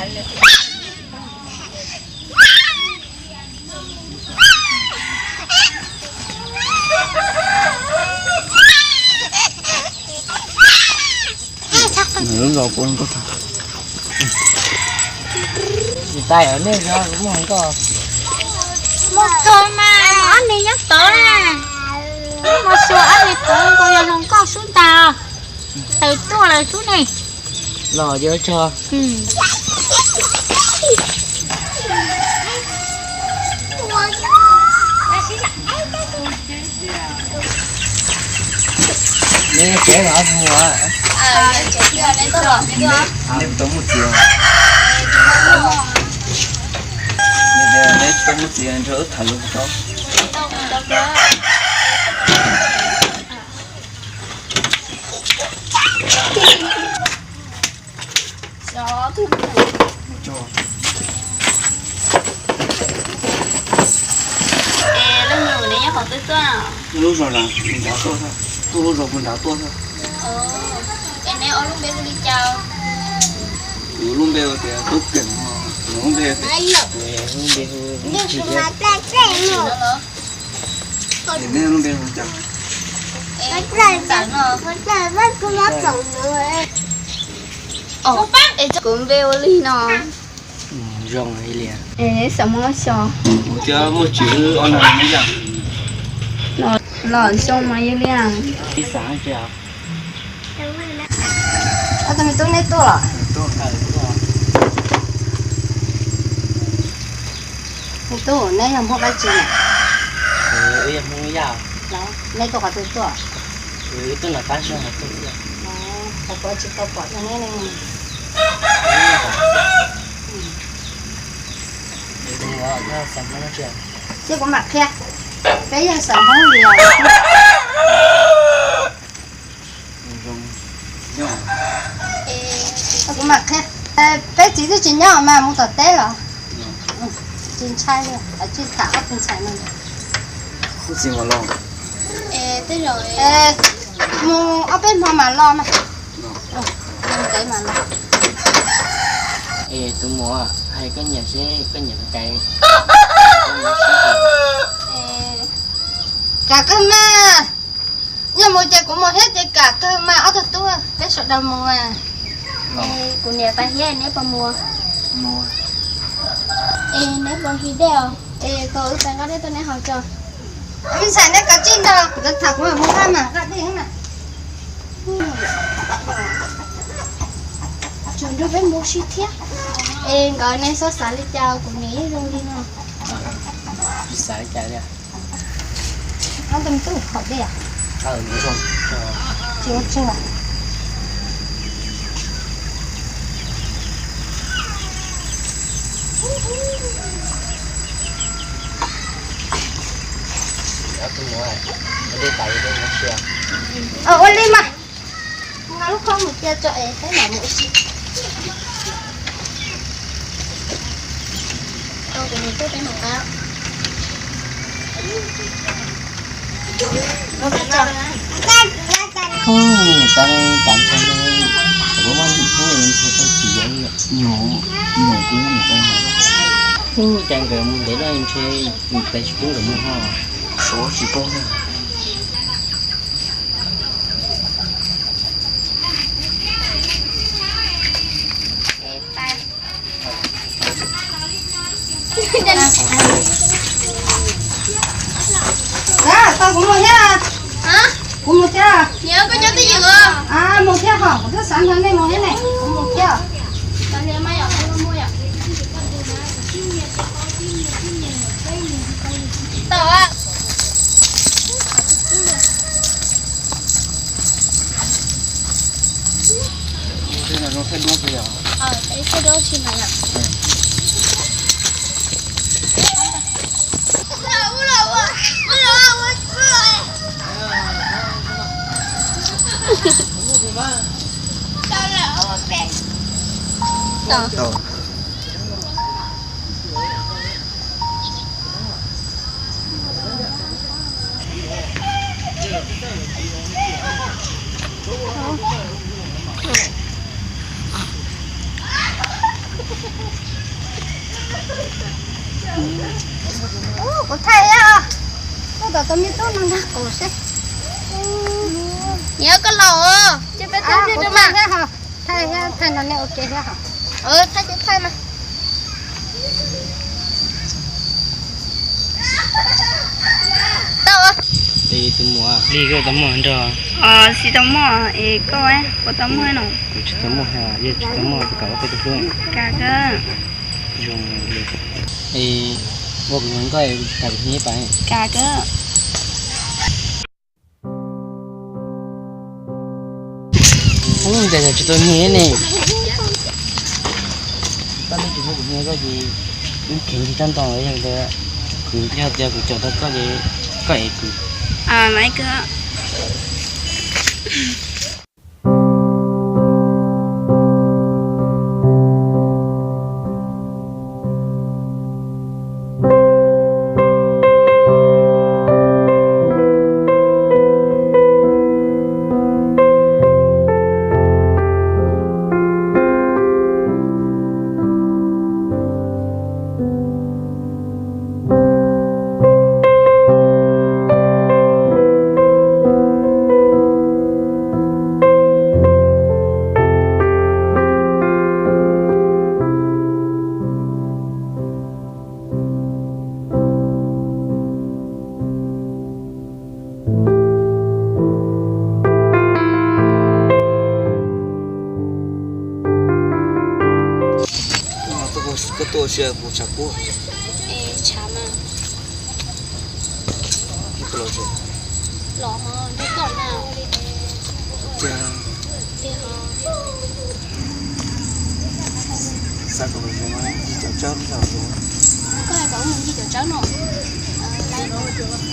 Lub zos kuv nkauj tag. Tsis tas nej zos kuv muaj nkauj. Muaj kawg mas, ob niag nyob tod na. Muaj xyoo ob niag tod nkaus yog hluas nkauj xwb ntag. Tawm tuaj lawm xwb ne. Los yuav tso. Neb tsev los mus, neb tau muaj txiv, neb tau muaj txiv nrog wb tham lus tso. Lub zos nrad tuaj xwb, tuaj lub zos puag nrad tuaj xwb. Kuv lub npe tias Tub Keem, kuv lub npe tias, lub npe hu Tsim no. Es nej lub npe hu cas? Kuv npe ua Lig no. Zoo li. Xav muab xyos. Kuv thiab Muaj Tswv ob no yog. Los zoo mas yog li. Ib xav tsis. Ob tug me tub neb tuaj los? Me tub, neb yog Hmoob dab tsi na? Wb yog Hmoob Yaj. Neb tuaj qhov twg tuaj? Wb tuaj nram qab sab tuaj. Qhov kuv tsis tau pom neb ne. Ces kuv mam qhia, peb yog xeem Hmoob Lias. Kuv mam qhia, peb txiv twb tsis nyob mas mus tom teb los? Tsis ntshai li, tsis tham ob tug ntxhais no. Mus ob peb hmo mam los mas. Mus tsev mam los. Es tus muam, hais koj niam seb koj niam puas kam. Kam kawg mas. Yog mus ces kuv mus thiab ces kam kawg mas ob tug tub, peb sawv daws mus. Kuv niam pais thiab neb puas mus? Es neb puas nqhis dej os? Es kom wb pais nqa dej tuaj neb haus tso. Me ntxhais neb kav tsij nrog kuv tham, kuv mam mus nqa mas nqa dej na. Tsuas nrog peb mus si thiab. Es nkawd neb txhob xav li cas, kuv niam yeej zoo li no. Tsis xav li cas li. Ob tug me tub haus dej. Tsis ua tsaug. Ua li mas. Nqa lub khob mus cia tso es peb mam mus ua si. Ub, cas nkawd mus ntev lawm ntshe mus pem tsis pub nkawd mus ho. Suav tsis pub. Tau, kuv mus thiab. Kuv mus thiab. Mus thiab hos, kuv twb xav nrog nej mus thiab ne, kuv mus thiab. Kuv thaij thiab, koj kom tus me tub no nrog kuv seb. Nyiam koj laus, ces peb thaij thiab mas. Thaij thiab, thaij no nej ua ke thiab hos. Thaij ces thaij mas. Tau. Tus muam li koj tau muaj nrog. Tsis tau muaj es koj puas tau muaj no? Kuv tsis tau muaj, yog tsis tau muaj kuv kam ua peb tus hlub. Kam kawg. Zoo li. Es ua kuv hnyuv koj, kam kuv hnyuv ib pas. Kam kawg. Ub, cas yog tsis tau nyiag ne. Koj twb tsis muab kuv nyiag koj ces wb kheev ncig rab ntoo los yog ntawd, kuv yog tias kuv caum tau koj ces koj ev kuv. Koj tuaj ua si kuv tshav kub. Tshav mas. Koj tuaj los tsev. Los ho nrog koj na. Tiag. Tiag ho. Xav kom los tsev mas ncig cov tsawb lub zos. Koj hais kom wb mus ncig cov tsawb no. Noj puas qab?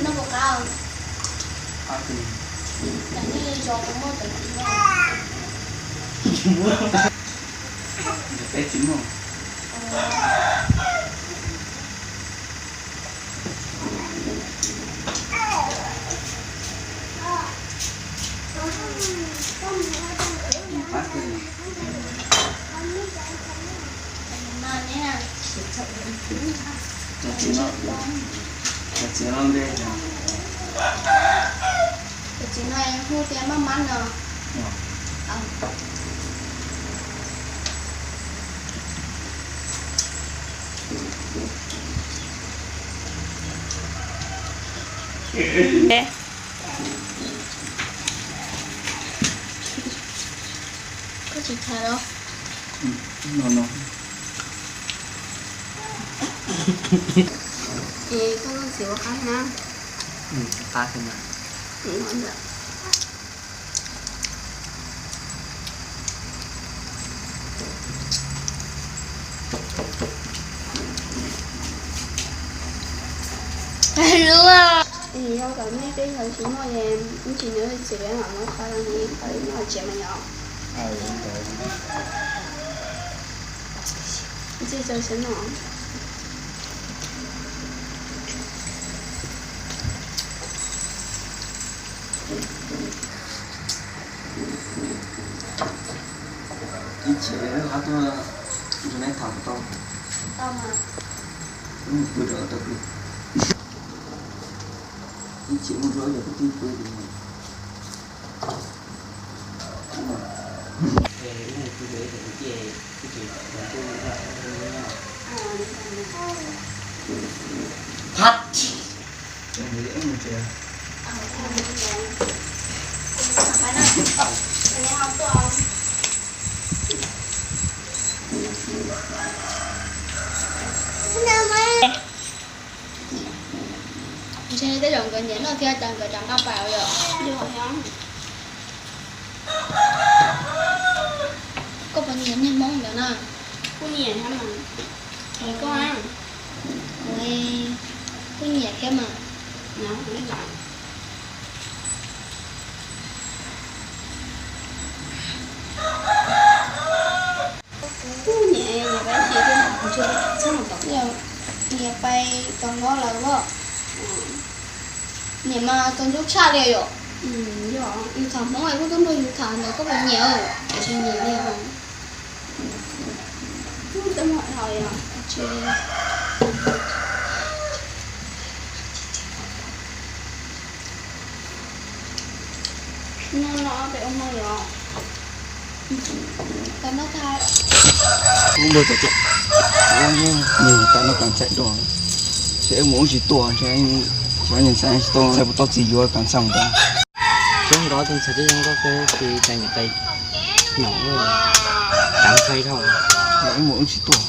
Qab kawg. Tam nej zos puas muaj cov txiv no? Peb tsis muaj. Cov txiv no, cov txiv no ntej. Cov txiv no hu tias maj mab no. Koj tsis thaiv los? No no. Es koj txiv ua qab na. Qab kawg na. No ntawd. Thaum nej peb yog tsis muaj es ib tsis nyob txiv los muab qhov no ne, qhov no tsev mas yom. Ntxim txawv xwb no. Ib chim lawv qab tuaj nrog neb tham puas tau? Tau mas. Wb mus pw rau tau kawg. Ib chim mus rau yog kwv tij pw. Thab. Ntshe tej zaum nkawd nyiam noj thiab cas nkawd rov nqa pais yom. Koj puas nyiam niag Hmoob ntawd na? Kuj nyiam thiab mas. Es koj? Kuv kuj nyiam thiab mas. Kuj nyiam, nyiam pais ib chim thiab. Nyiam pais tom no lawm os. Nyiam mas txaus ntshai tshaj li yom. Yog yus tham Hmoob es kuj tuaj nrog yus tham ntawd koj puas nyiam? Tiam sis nyiam li. Lub npawg tau, nws tas noj kas txhais dua, ces wb mus wb tsis tuaj, xyov nws txhais tsis tau, txhais puas tau txiv yuav kas txhais mus tau. Cov nkawd tus ntxhais cov zoo nkauj peb tis tas niam tais no, tas ntxhais dhau, wb mus wb tsis tuaj.